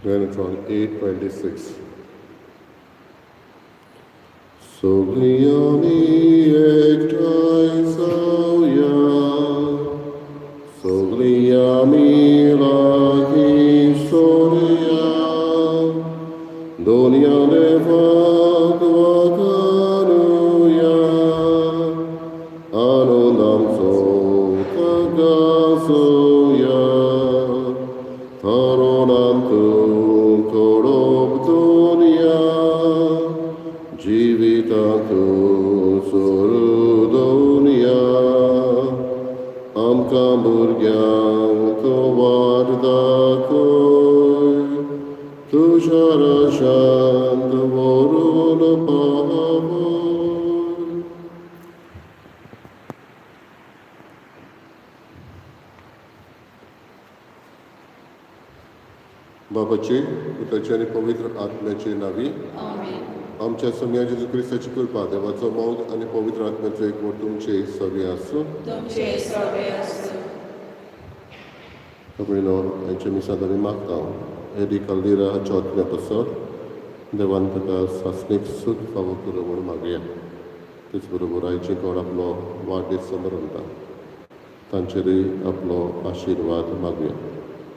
Dynatron 826. सगळीं आमी एकठांय जावया, सगळीं आमी लागीं सोरया, दोनया देवाक वाखाणुया, आनंद आमचो गाजोया. थारोनांतू कोडोब दुनिया, जिवितांतू सोरू दुनिया, आमकां भुरग्यांक तूं वाट दाखय, तुज्या राज्यांत व्हरून पावय. बापाचे, पुताचे आनी पवित्र आत्म्याचे नांवी. आमेन. आमच्या सोमया जेजू क्रिस्ताची कृपा, देवाचो मोग आनी पवित्र आत्म्याचो एकवट तुमचे सगळे आसूं. तुमचे सगळे आसूं. भयणो, आयच्या मिसांत आमी मागता एडी कालदिरा हाच्या आत्म्या पासत देवान ताका सासणीक सूख फावो करूं म्हूण मागया. तेच बरोबर आयचे कोण आपलो वाडदीस समारंभता तांचेरूय आपलो आशिर्वाद मागया.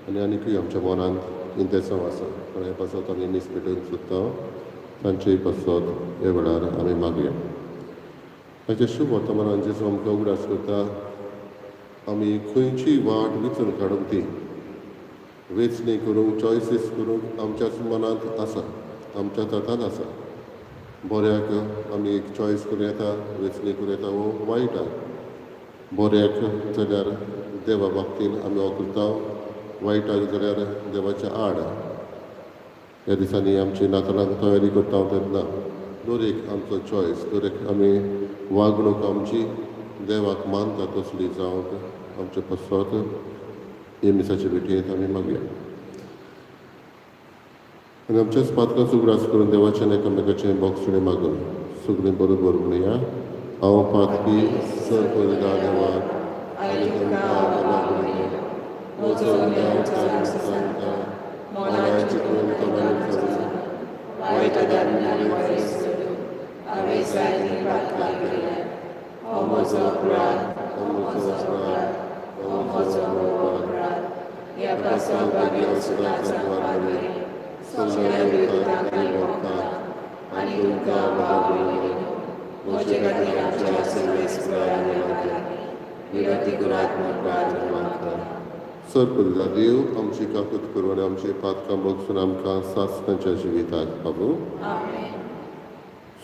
आनी आनीकूय आमच्या मनांत इंतेसांव आसा, कोणा पासत आमी मीस पेटोवंक सोदता, तांचेय पासत ह्या वेळार आमी मागया. ताच्या शुभ वर्तमानान जेजू आमकां उगडास करता, आमी खंयची वाट वेंचून काडूंक, ती वेंचणी करूंक, चॉयसीस करूंक आमच्याच मनांत आसा, आमच्याच हातांत आसा. बऱ्याक आमी एक चॉयस करूं येता, वेंचणी करूं येता वो वायटाक. बऱ्याक जाल्यार देवा बाबतीन आमी हो करता, वायटाक जाल्यार देवाच्या आड. ह्या दिसांनी आमची नातलांक तयारी करता तेन्ना दर एक आमचो चॉयस, दर एक आमी वागणूक आमची देवाक मानता तसली जावंक आमचे पासत हे मिसाचे भेटयेंत आमी मागया. आनी आमच्याच पातकांचो उगडास करून देवाच्यान एकामेकाचें भोगसणें मागून सगळीं बरोबर म्हणया, हांव पातकी सरपरिदा देवाक आनी तुमकां बाबा भयणीनो, म्हजो उणाव सांगता, मनान चिंतून तोंडान उलोवन, वायट आनी वायट सोडून हांवें जायतीं पातकां केल्यात. हो म्हजो अपराध, हो म्हजो अपराध, हो म्हजो व्हड अपराध. ह्या पासत भाग्य सुद्दां सांगपाक बरी सगळ्या देवतांक आनी भक्तांक आनी तुमकां बाबा भयणीनो, म्हजे खातीर आमच्या सर्वेस्परा देवा लागीं विनंती करात म्हूण प्रार्थना मागता. सरपरिदा देव आमची काकूत करूं आनी आमची पातकां भोगसून आमकां सासणाच्या जिविताक पावूं. आमेन.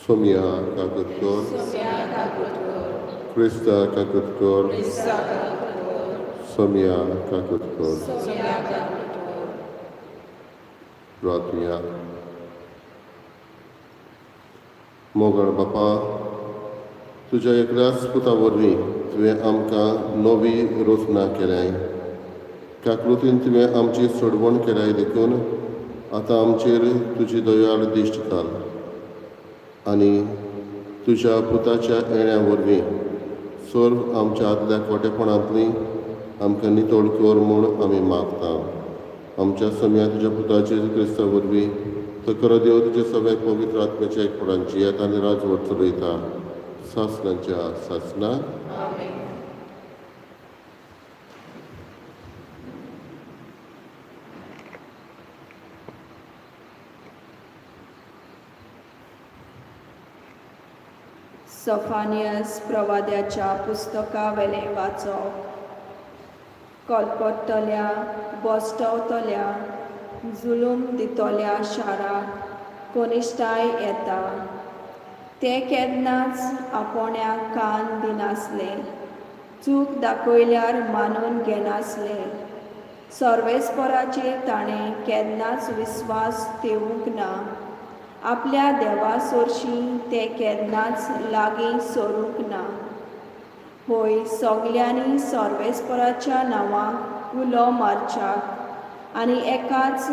सोमया काकूत कर. सोम्या काकूत कर. क्रिस्ता काकूत कर. क्रिस्ता काकूत कर. सोमया काकूत कर. सोम्या काकूत कर. प्रार्थुया. मोगाळ बापा, तुज्या एकल्याच पुता वरवीं तुवें आमकां नवी रचना केल्याय. काकृतीन तुवें आमची सोडवण केल्याय, देखून आतां आमचेर तुजी दयाळ दिश्ट घाल आनी तुज्या पुताच्या येण्या वरवीं सर्व आमच्या आदल्या खोटेपणांतली आमकां नितळ कर म्हूण आमी मागता. आमच्या सम्या तुज्या पुताचे क्रिस्ता वरवीं, तो खरो देव, तुजे सगळे पवित्र आत्म्याच्या एकपणान जियेता आनी राजवट चलयता सासणाच्या सासणा. आमेन. सफानियस प्रवाद्याच्या पुस्तकावेलें वाचप. कलपतल्या, बसटवतल्या, जुलूम दितल्या शाराक कनिश्ठाय येता. ते केन्नाच आपोवण्याक कान दिनासले, चूक दाखयल्यार मानून घेनासले. सर्वेस्पराचेर ताणें केन्नाच विस्वास ठेवूंक ना, आपल्या देवा सरशीं ते केन्नाच लागीं सरूंक ना. होय, सगल्यांनी सर्वेस्पराच्या नांवाक उलो मारच्याक आनी एकाच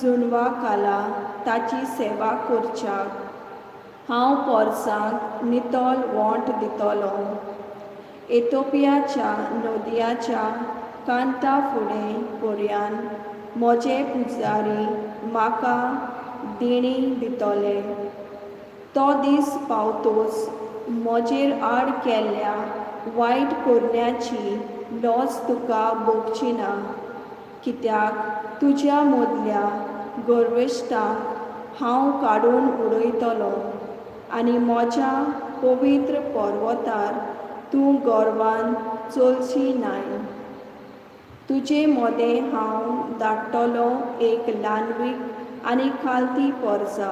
जुणवा खाला ताची सेवा करच्याक. हांव पोरसांक नितळ वोंट दितलो, एथोपियाच्या नदयाच्या कांता फुडें पर्यान. म्हजे पुजारी म्हाका देणी दितले. तो दीस पावतोच म्हजेर आड केल्ल्या वायट करण्याची लज तुका भोगची ना, कित्याक तुज्या मदल्या गर्वेश्टांक हांव काडून उडयतलो आनी म्हज्या पवित्र पर्वतार तूं गर्वान चलची नाय. तुजे मदें हांव धाडटलो एक ल्हानवीक आनी खालती परजा,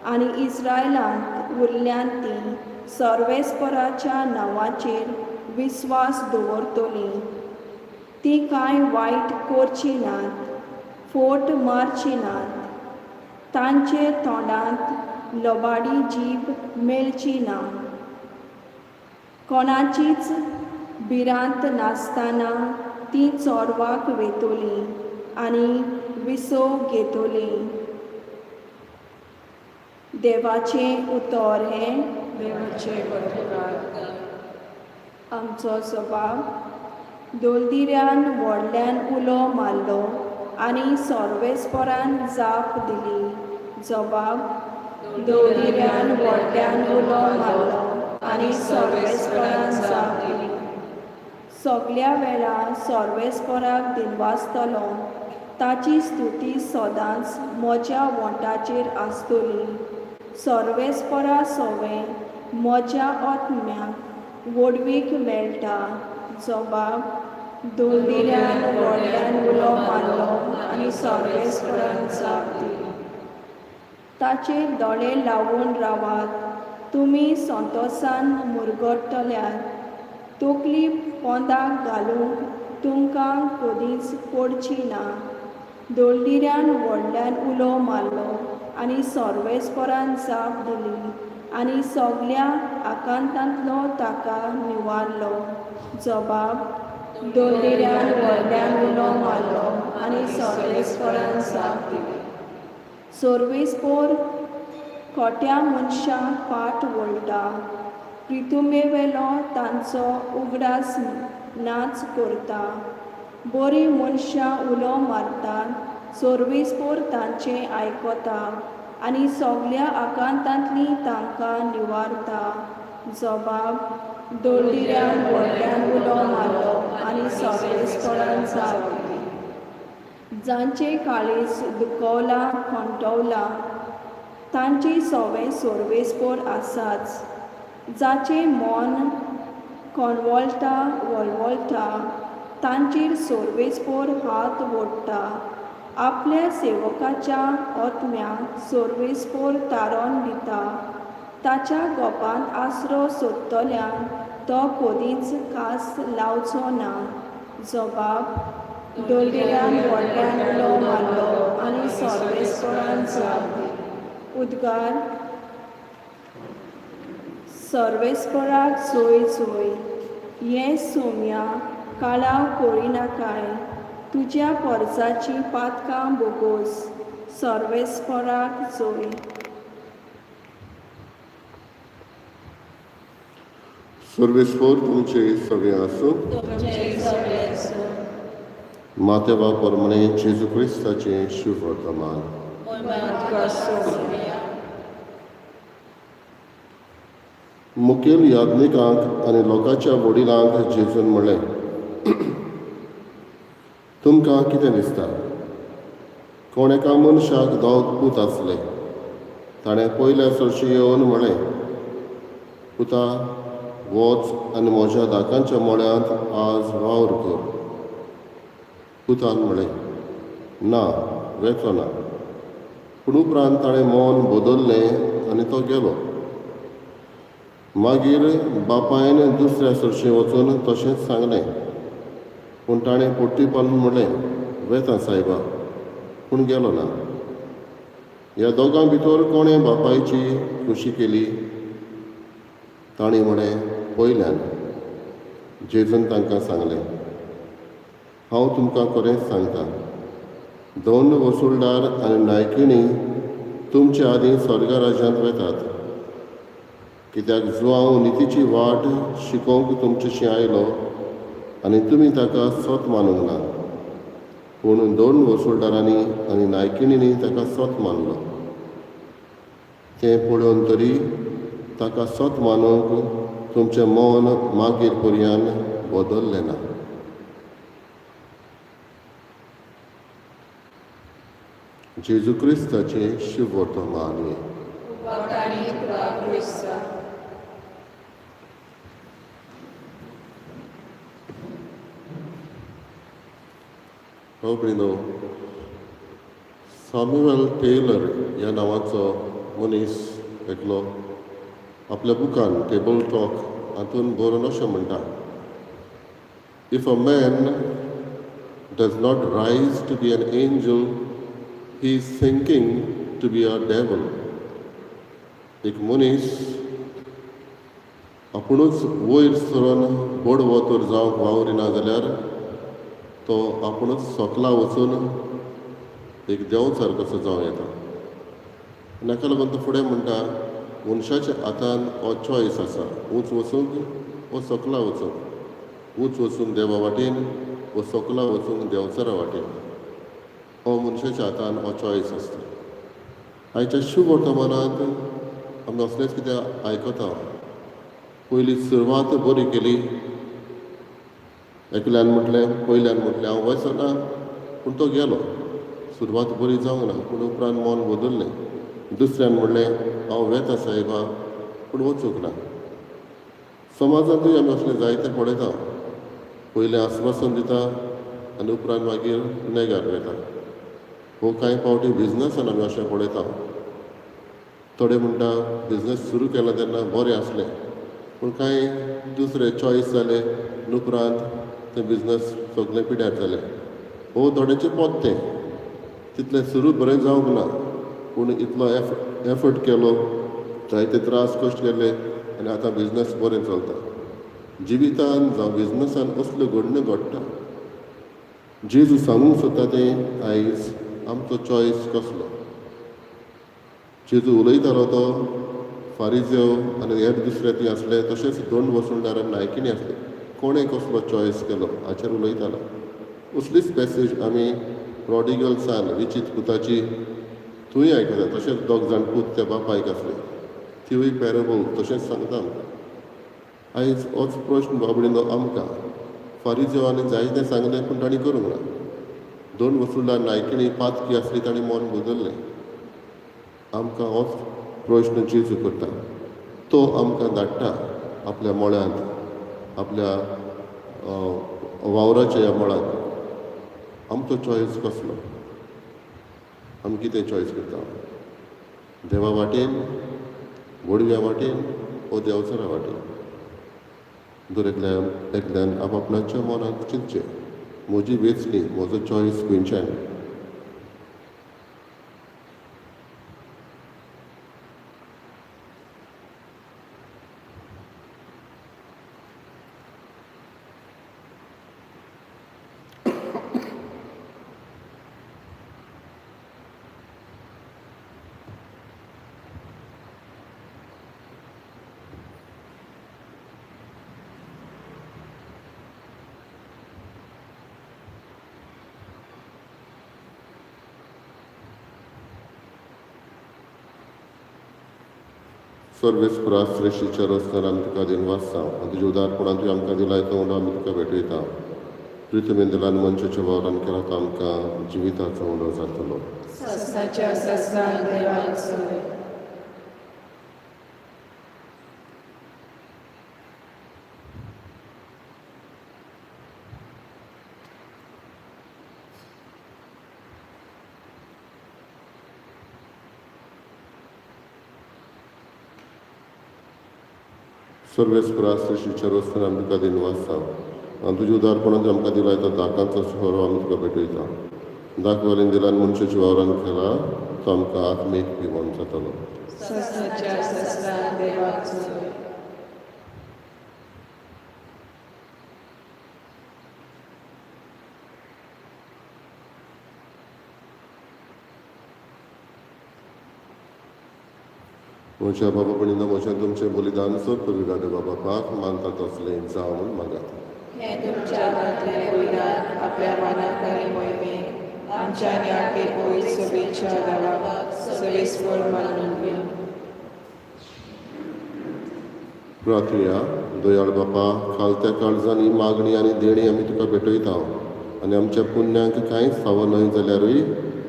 आनी इस्रायलांत उरल्यांत तीं सर्वेस्पराच्या नांवाचेर विस्वास दवरतलीं. तीं कांय वायट करचीं नात, फोट मारचीं नात, तांचे तोंडांत लबाडी जीब मेळची ना. कोणाचीच भिरांत नासतना तीं चोरवाक वेतलीं आनी विसव घेतलीं. देवाचें उतर हें. देवाचे बरकार. आमचो सभाव. दोलदिऱ्यान व्हडल्यान उलो मारलो आनी सर्वेस्परान जाप दिली. जबाब. दोलदिऱ्यान व्हडल्यान उलो मारलो आनी सर्वेस्परान जाप दिली. सगल्या वेळा सर्वेस्पराक दिनवासतलो, ताची स्तुती सदांच म्हज्या वोंटाचेर आसतली. सर्वेस्परा सवें म्हज्या आत्म्याक व्हडवीक मेळटा. जबाब. दोलदिऱ्यान व्हडल्यान उलो मारलो आनी सर्वेस्परान जाप दिली. ताचेर दोळे लावन रावात, तुमी संतोसान मुरगटल्यात. तकली पोंदाक घालूंक तुमकां कदींच पडची ना. दोलदिऱ्यान व्हडल्यान उलो मारलो आनी सर्वेस्परान जाप दिली आनी सगल्या आकांतांतलो ताका निवारलो. जबाब. दोलदिऱ्यान व्हडल्यान उलो मारलो आनी सर्वेस्परान जाप दिली. सर्वेस्पोर खोट्या मनशांक फाट वळटा, प्रितुमेवेलो तांचो उगडास नाच करता. बरीं मनशां उलो मारतात, सर्वेस्पोर तांचें आयकता आनी सगल्या आकांतांतली तांकां निवारता. जबाब. दोलदिऱ्यान व्हडल्यान उलो मारलो आनी सर्वेस्परान जाप दिली. जांचें काळीज दुखवलां खोंटवलां तांचे सवें सर्वेस्पोर आसाच. जाचें मन कोणवळटा वळवळटा तांचेर सर्वेस्पोर हात ओडटा. आपल्या सेवकाच्या आत्म्याक सर्वेस्पोर तारण दिता. ताच्या गोपांत आसरो सोदतल्यांक तो कदींच कास लावचो ना. जबाब. दोलदिऱ्यान व्हडल्यान उलो मारलो आनी सर्वेस्परान जाप दिली. उद्गार. सर्वेस्पराक चोय चोय हें सोम्या, काळाव करिनाकाय, तुज्या पोरसाचीं पातकां बोगोस. सर्वेस्पराक चोय. सर्वेस्पोर तुमचे सगळे आसूं. तुमचे सगळे आसूं. मातेवा प्रमाणे जेजू क्रिस्ताचें शुभवर्तमान. मोहिमा सोम्या. मुखेल याज्ञिकांक आनी लोकांच्या वडिलांक जेजून म्हणलें, तुमकां कितें दिसता? कोण एका मनशाक दोग पूत आसले. ताणें पयल्या सरशी येवन म्हणलें, पुता, वच आनी म्हज्या दाकांच्या मळ्यांत आज वावर कर. पुतान म्हणलें, ना, वेचो ना. पूण उपरांत ताणें मन बदल्लें आनी तो गेलो. मागीर बापायन दुसऱ्या सरशीं वचून तशेंच सांगलें. पूण ताणें पोट्टी पालून म्हणलें, वेता सायबा, पूण गेलो ना. ह्या दोगां भितर कोणें बापायची खुशी केली? तांणी म्हणलें, पयल्यान. जेजून तांकां सांगलें, हांव तुमकां खरेंच सांगता, दोन वसुलदार आनी नायकिणी तुमचे आदीं स्वर्ग राज्यांत वेतात. कित्याक जुआंव नितीची वाट शिकोवंक तुमचेशी आयलो आनी तुमी ताका सत मानूंक ना. पूण दोन वसुलदारांनी आनी नायकिणींनी ताका सत मानलो. तें पळोवन तरी ताका सत मानूंक तुमचें मन मागीर पर्यान बदल्लें ना. जेजू क्रिस्ताचें शुभवर्तमान. भाव भयणीनो, सॅम्युअल टेलर ह्या नांवाचो मनीस एकलो आपल्या बुकान टेबल टॉक हातूंत बरोवन अशें म्हणटा, if a man does not rise to be an angel, he is thinking to be a devil. एक मनीस आपुणूच वयर सरून बडवो तर जावंक वावरिना जाल्यार तो आपुणूच सकला वचून एक देंवचार कसो जावं येता. आनी हाका लागून तो फुडें म्हणटा, मनशाच्या हातान हो चॉयस आसा, ऊंच वचूंक वो सकला वचूंक, ऊंच वचूंक देवा वाटेन वो सकला वचूंक देंवचारा वाटेन. हो मनशाच्या हातान हो चॉयस आसता. आयच्या शुभ वर्तमानांत आमी असलेंच कितें आयकता. पयली सुरवात बरी केली, एकल्यान म्हटलें, पयल्यान म्हटलें हांव वचना, पूण तो गेलो. सुरवात बरी जावंक ना, पूण उपरांत मन बदल्लें. दुसऱ्यान म्हणलें हांव वेता साहेबा, पूण वचूंक ना. समाजांतूय आमी असलें जायतें पळयता. पयलें आस्वासन दिता आनी उपरांत मागीर नेगार वेता. हो कांय फावटी बिजनसान आमी अशें पळयता. थोडे म्हणटा बिजनस सुरू केला तेन्ना बरें आसलें, पूण कांय दुसरे चॉयस जाले उपरांत तें बिजनस सगळें पिड्यार जालें. हो थोड्यांचें पोत्तें तितलें सुरू बरें जावंक ना, पूण इतलो एफर्ट केलो, जायते त्रास कश्ट केले आनी आतां बिजनस बरें चलता. जिवितान जावं बिजनसान असल्यो घडण्यो घडटा. जेजू सांगूंक सोदता तें आयज आमचो चॉयस कसलो. जेजू उलयतालो तो फारिजेव आनी हेर दुसरे ती आसले, तशेंच दोन वसुंडार आनी नायकिणी आसले. कोणें कसलो चॉयस केलो हाचेर उलयतालो. असलीच पॅसेज आमी प्रोडिगल सान विचीत पुताची थंय आयकता. तशेंच दोग जाण पूत त्या बापायक आसले, तिवूय पॅरेबल तशेंच सांगता आमकां. आयज होच प्रश्न बाबडीनो आमकां. फारिजेवांनी जायतें सांगलें पूण तांणी करूंक ना. दोन वसुलां नायकिणी पातकी आसली, तांणी मन बदल्लें. आमकां होच प्रश्न जेजू करता. तो आमकां धाडटा आपल्या मळ्यांत, आपल्या वावराच्या ह्या मळांत. आमचो चॉयस कसलो? आमी कितें चॉयस करता? देवा वाटेन, बोडव्या वाटेन वो देंवचारा वाटेन? दर एकल्यान एकल्यान आपआपणाच्या मनांत चिंतचें, म्हजी वेंचणी, म्हजो चॉयस खंयच्यान. सर्वेस्परा श्रेश्ठीच्या रस्त्यान आमी तुका दिनवासता आनी तुज्या उदारपणान तुवें आमकां दिलाय तो उंडो आमी तुका भेटयता. प्रितमेन दिलान मनशाच्या वावरान केला तो आमकां जिविताचो उंडो जातलो. ससाच्या ससा देवाक सोय. सर्वेस्परा श्रेश्ठीच्या रस्त्यान आमी तुका दिनवासता आनी तुज्या उदारपणान तुवें आमकां दिलाय तो दाकांचो सोरो आमी तुका भेटयता. दाखवालीन दिलान मनशाच्या वावरान केला तो आमकां आत्मीक पिवण जातलो. ससाच्या ससा देवाक सोय. म्हज्या बाबा भयणीनो, म्हज्या तुमचें बलिदान सोद पवित्र बाबा पाक मानता तसलें जावं म्हूण मागात. हें तुमच्या हातांतलें बलिदान आपल्या मानाक आनी मोहिमेक आमच्या आनी पवित्र सभेच्या देवाक सर्वेस्पर मानून. प्रार्थुया. दयाळ बापा, खालत्या काळजान ही मागणी आनी देणी आमी तुका भेटयता आनी आमच्या पुण्यांक कांयच फावो न्हय जाल्यारूय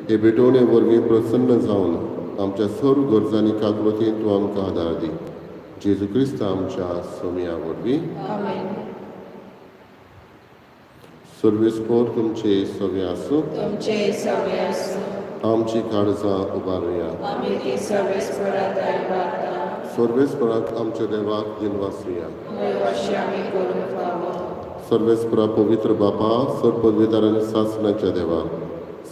हे भेटवणे वरवीं प्रसन्न जावन आमच्या सर्व गरजांनी काकळुतीन तूं आमकां आदार दी. जेजू क्रिस्त आमच्या सोमया वरवीं. आमेन. सर्वेस्पर तुमचे सगळे आसूं. तुमचे सगळे आसूं. आमची काळजां उबारुया. आमी ती सर्वेस्परा उबारता. सर्वेस्पराक आमच्या देवाक दिनवासुया. अशें आमी करूंक फावो. सर्वेस्परा, पवित्र बापा, सर्व पदवीदार आनी सासणाच्या देवा,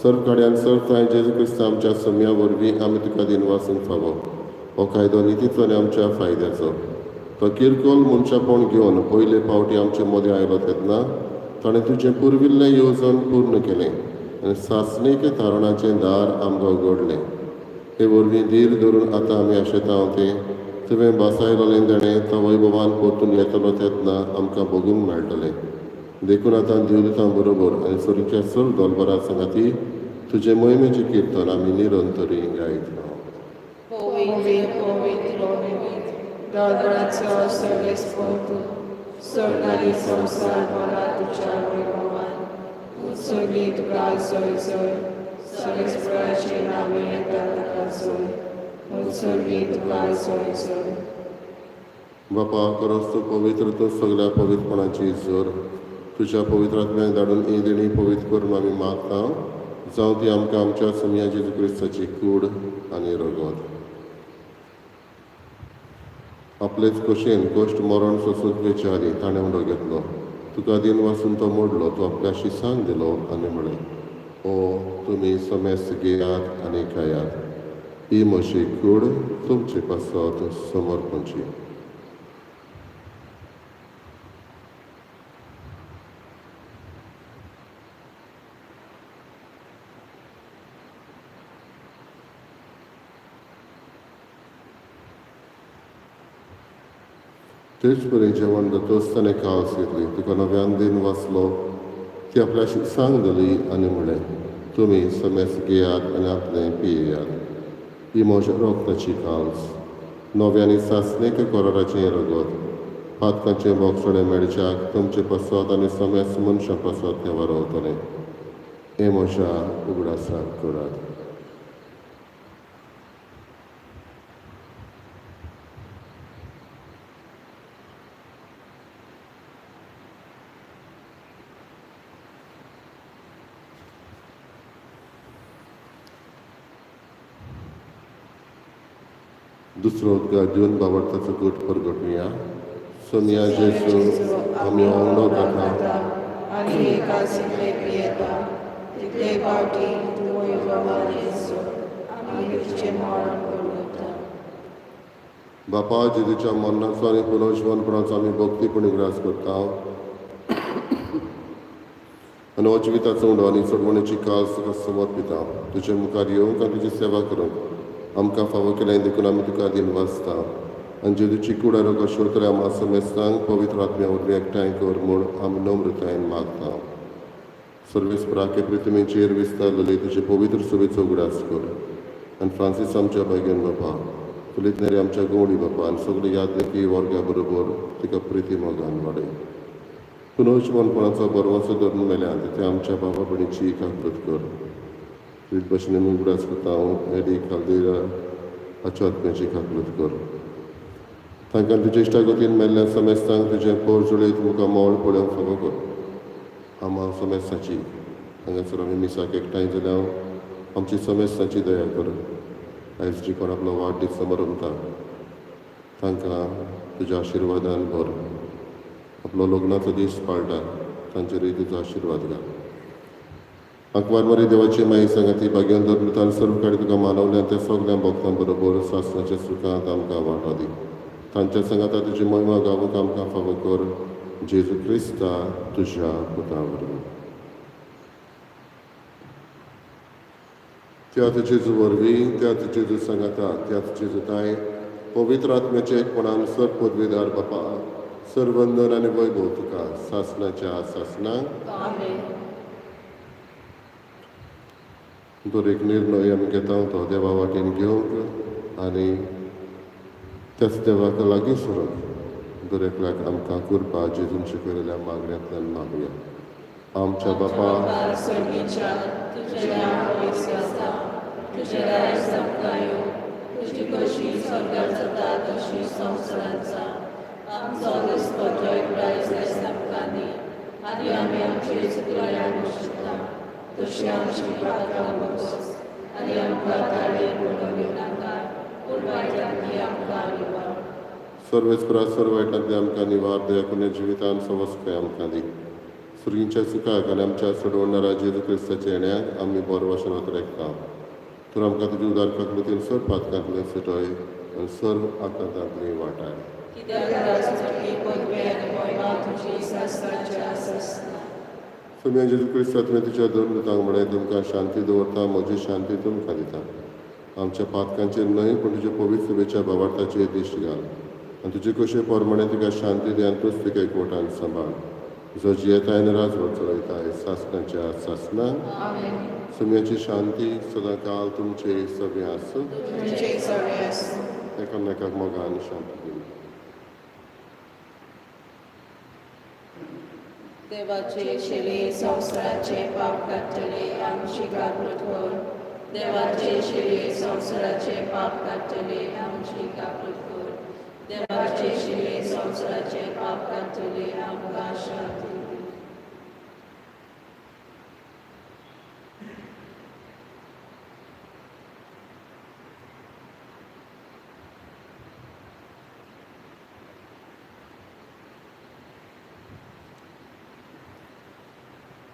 सर्व काड्यान सर्व थांय जेजू क्रिस्त आमच्या सम्या वरवीं आमी तुका दिनवासूंक फावो. हो कायदो नितीचो आनी आमच्या फायद्याचो. तो किरकोळ मनशापण घेवन पयले फावटी आमचे मदें आयलो तेन्ना ताणें तुजें पुर्विल्लें येवजण पूर्ण केलें आनी सासणीक तारणाचें दार आमकां उगडलें. हे वरवीं धीर धरून आतां आमी आशेता तें तुवें बासायलोलें देणें तो वैभवान परतून येतलो तेन्ना आमकां भोगूंक मेळटलें. देखून आतां देवदूतां बरोबर आनी सोरीच्या सर्व दोलबरा सांगाती तुजें मोहिमेचें किर्तन आमी निरंतरी गायत राव. पवित्र, पवित्र, पवित्र, दोलबराचो सर्वेस्पर तूं, स्वर्ग आनी संवसार भरला तुज्या वैभवान. उत्सर्गी तुका जय जय, सर्वेस्पराचे नांवे येता तुका जय, उत्सर्गी तुका जय जय. बापा, खरोच तूं पवित्र, तूं सगळ्या पवित्रपणाची जोर. तुज्या पवित्र आत्म्याक धाडून ही देणी पवित्र करून आमी मागता, जावं ती आमकां आमच्या सोमया जेजू क्रिस्ताची कूड आनी रगत. आपलेच खोशयेन कश्ट मरण सोंसूंक वेचे आदीं ताणें उडो घेतलो, तुका दिन वासून तो मोडलो, तो आपल्या शिसांक दिलो आनी म्हळें, ओ तुमी समेस्त घेयात आनी खायात, ही म्हजी कूड तुमचे पासत समर्पणची. तेच परी जेवण जातच ताणें कास घेतली, तुका नव्यान दिन वाचलो, ती आपल्या शिक्षांक दिली आनी म्हळें, तुमी समेस्त घेयात आनी आपलें पियेयात, ही म्हज्या रगताची काल्स, नव्या आनी सासणीक कराराचें रगत, पातकांचें बोगसणें मेळच्याक तुमचे पासत आनी समेस्त मनशां पासत तें वारोवतलें. हें म्हज्या उगडासाक करात. दुसरो उद्गार दिवन बाबडताचो गट परगटुया. सोमया जेजू, आमी उणो खाता आनी एका जितले पियेता तितले फावटी तूं वैभवान येसो आमी तुजें मरण पळयता. बापा, जेजूच्या मरणाचो आनी पुनर्जिवनपणाचो आमी भक्तीपणी उगडास करता आनी हो जिविताचो उंडो आनी सोडवणेची कास तुका समर्पिता. तुजे मुखार येवंक आनी तुजी सेवा करूंक आमकां फावो केलें देखून आमी तुका दिनवासता. आनी जेजूची कूड आनी रगत सोडतल्या आमकां समेस्तांक पवित्र आत्म्या वरवीं एकठांय कर म्हूण आमी नम्रतायेन मागता. सर्वेस्पराके पृथ्वीचेर विस्तारलेली तुजे पवित्र सभेचो उगडास कर आनी फ्रांसीस आमच्या भाग्यान बापा, फिलीप नेरी आमच्या गवळी बापा आनी सगळे यादनिकी वर्गा बरोबर तिका प्रिती मोगान वाडय. पुनर्जिवनपणाचो बरवसो धरून मेल्या तिथे आमच्या बाबा भयणीची काकूत कर. तुजे भशेन आमी उगडास करता हांव एडी कालदेरा हाच्या आत्म्याची काकूत कर. तांकां तुज्या इश्टागतीन मेल्ल्या समेस्तांक तुजें पोर जुळयत मुखार मोळ पळोवंक फावो कर. आमा समेस्ताची हांगासर आमी मिसाक एकठांय जाल्यार आमची समेस्ताची दया कर. आयज जी कोण आपलो वाडदीस समारंभता तांकां तुज्या आशिर्वादान भर. आपलो लग्नाचो दीस पाळटा तांचेरूय तुजो आशिर्वाद घाल. आंकवार मरी देवाची माई सांगाती भाग्यान धरून सर्व कडेन तुका मानवल्या त्या सगल्या भक्तां बरोबर सासणाच्या सुखांत आमकां वांटो दी. तांच्या सांगाता तुजी महिमा गावूंक आमकां फावो कर. जेजू क्रिस्ता तुज्या पुता वरवीं. त्याच जेजू वरवीं, त्याच जेजू सांगाता, त्याच जेजू ताय पवित्र आत्म्याचे एकपणान सर पदवीदार बापा, सर्वंदन आनी वैभव तुका सासणाच्या सासणाक. आमेन. दर एक निर्णय आमी घेता तो देवा वाटेन घेवंक आनी त्याच देवाक लागीं सरूंक दर एकल्याक आमकां कृपा जेजून शिकयलेल्या मागण्यांतल्यान मागुया. आमच्या बापा स्वर्गीच्या, तुजें नांव पवित्र जावं, तुजें राज्य आमकां येवं, तुजी खोशी स्वर्गार जाता तशी संवसारांत जावं. आमचो दिसपट्टो दायज आयज आमकां दी, आनी आमी आमचे चुकलेल्यांक भोगशिता तशी आमची पातकां भोगस, आनी आमकां ताळयेक पडून दिवनाका, पूण वायटांतली आमकां निवार. सर्वेस्परा सर्व वायटांतले आमकां निवार, दया करून जिवितान सवस्काय आमकां दी. सुर्गींच्या सुखाक आनी आमच्या सोडवणारा जेजू क्रिस्ताच्या येण्याक आमी बरो वाशनात राखता. तर आमकां तुजी उदार काकलुतीन सर्व पातकांतले सुटय आनी सर्व आकांतांतली वाटाय. कित्याक राजवटी पदवी आनी महिमा तुजी सासणाच्या सासणा. सोम्या जेजू क्रिस्ता, तुवें तुज्या दोन दुतांक म्हळें, तुमकां शांती दवरता, म्हजी शांती तुमकां दिता. आमच्या पातकांचेर न्हय पूण तुज्या पवित्र सभेच्या भावार्थाचेर दिश्ट घाल आनी तुजे कशे प्रमाणे तुका शांती दी आनी तूच तुका एकवटान सांबाळ, जो जियेताय आनी राजवट चलयताय सासणाच्या सासणां. आमेन. सोम्याची शांती सदां काल तुमचे सगळें आसूं. तुमचे सगळे आसूं. एकामेकाक मोगान शांती दिवया. देवाचे शिले संवसाराचे पाप काडटले, आमची काकूट कर. देवाचे शिले संवसाराचे पाप काडटले, आमची काकूट कर. देवाचे शिले संवसाराचे पाप काडटले, आमकां शांती दी.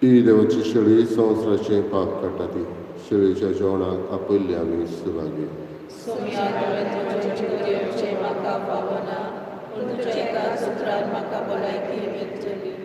ही देवाची शेळी संवसाराचें पाप काडटा ती शेळीच्या जेवणाक आपयल्ली आमी सुभागी. सोम्या, तुवें तुजें येवचें म्हाका फावना, पूण तुज्या एका सुत्रान म्हाका भलायकी मेळटली.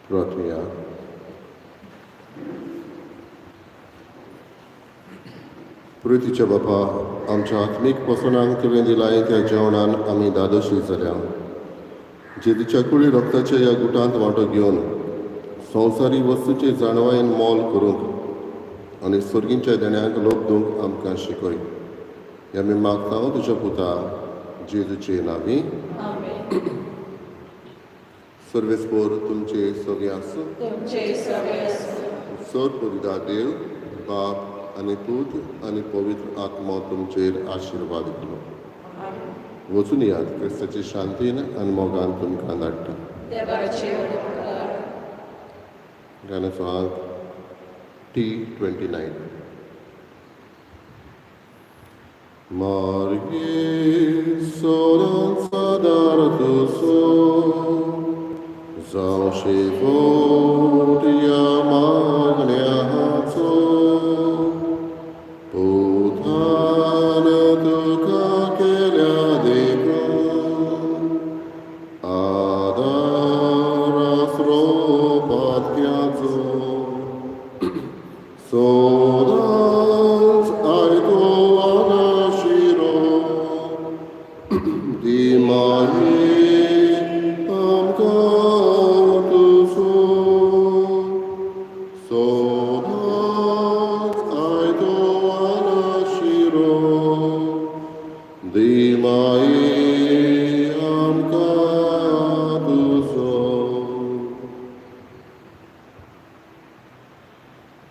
प्रार्थुया. पृथ्वीच्या बापा, आमच्या आत्मीक पोसणांक तुवें दिलाय त्या जेवणान आमी धादोशी जाल्या. जेजूच्या कुळी रक्ताच्या ह्या गुटांत वांटो घेवन संवसारी वस्तूचे जाणवायेन मोल करूंक आनी सर्गींच्या देण्यांक लोप दिवंक आमकां शिकय. हे आमी मागता तुज्या पुता जेजूचे नांवी. आमेन. सर्वेस्पोर तुमचे सगळे आसूं. तुमचे सगळे आसूं. सर पुरिदा देव बाप आनी पूत आनी पवित्र आत्मो तुमचेर आशिर्वाद दिलो. आमेन. वचून यात, क्रिस्ताचे शांतीन आनी मोगान तुमकां धाडटा. देवाचे उपकार. गाण्याचो आंक T 29. मार्गी सोदांचा दार तुजो, जावं शिवो.